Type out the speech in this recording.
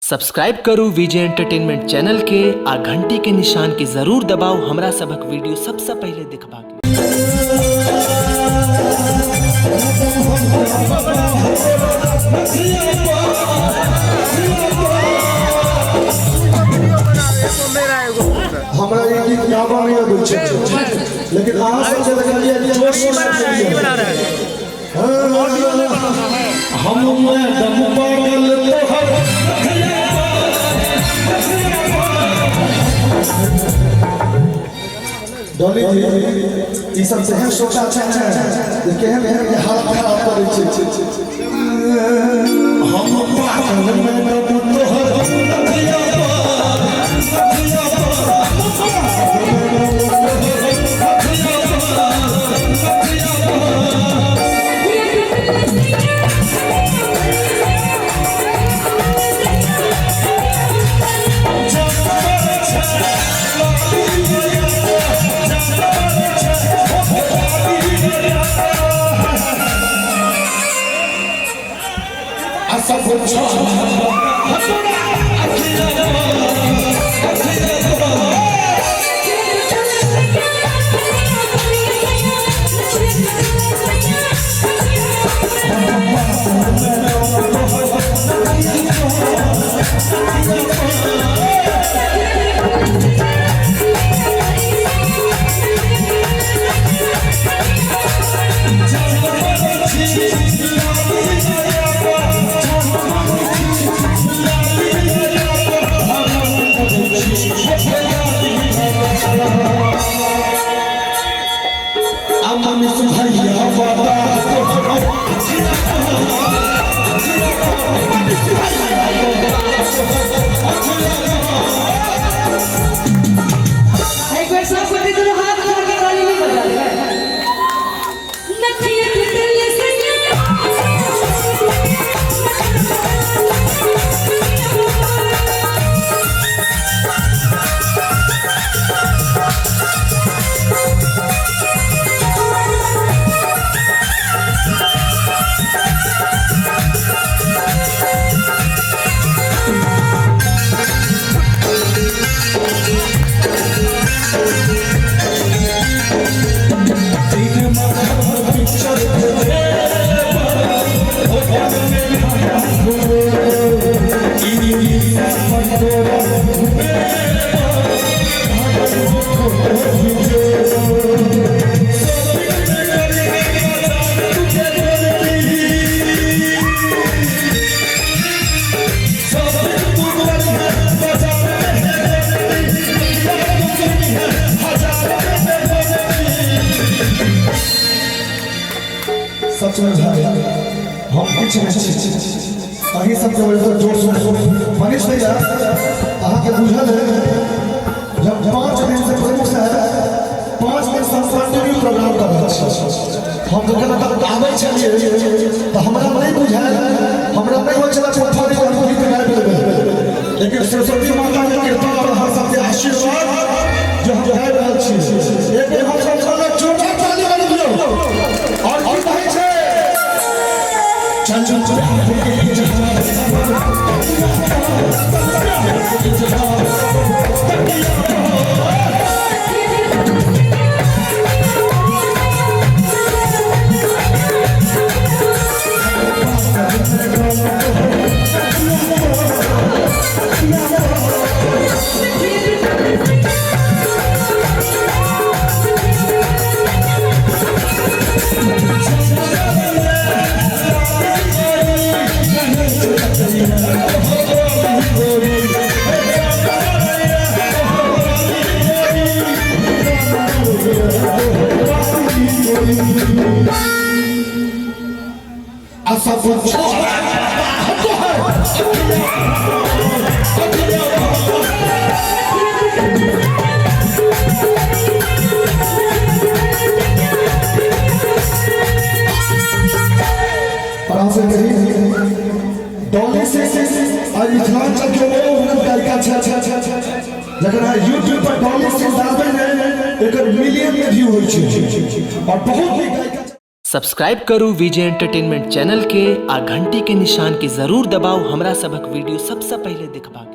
Subscribe करू विजय entertainment channel के आ घंटी के निशान के जरूर दबाउ हमरा सभक वीडियो सबसँ पहिले देखबाक लेल। हमरा ई गीत गाबऽ नहि अबै छै, लेकिन अहाँ सबके देखलियै जोश से गेलियै। हम मैडम पागल तोहर। डॉली जी, ई सब तेहन श्रोता छै ने जे केहन केहन के हालत खराब करै छै। हम पागल मैडम तोहर। आ सब अमन भैया बाबा। एक बार सब गोटे दुनू हाथ जोड़ के ताली नहीं बजा दे। नथिया टूटल सैया। सच में भाई, हम किछु नहि छी, अहीं सबके वजह से जोर शोर। मनीष भैया, अहाँके बुझल है, जब 5 दिन से प्रमुख साहब, 5 दिन से हम कंटिन्यू प्रोग्राम कर रहल छी। हम जखन एतऽ आबै छलियै तऽ हमरा नहि बुझायल, हमरा नहि होइ छलै प्रोफाइल हम गीत गाबि लेबै, लेकिन सरस्वती माता के कृपा और अहाँ सबके आशीर्वाद जो हम गाबि रहल छी। एक बेर हम सब कहलक जोरदार ताली बजा दियौ। और की कहै छै? चल चल चल। आ सब और अहाँ से कही डॉली से आज मिथिलांचल के ओ हुनकर गायिका छै जखन अहाँ यूट्यूब पर डॉली सिंह डालबै ने, एकर मिलियन में व्यू होइ छै और बहुत नीक गायिका छै। सब्सक्राइब करू विजय एंटरटेनमेंट चैनल के आ घंटी के निशान के जरूर दबाउ हमरा सभक वीडियो सबसँ पहिले देखबाक लेल।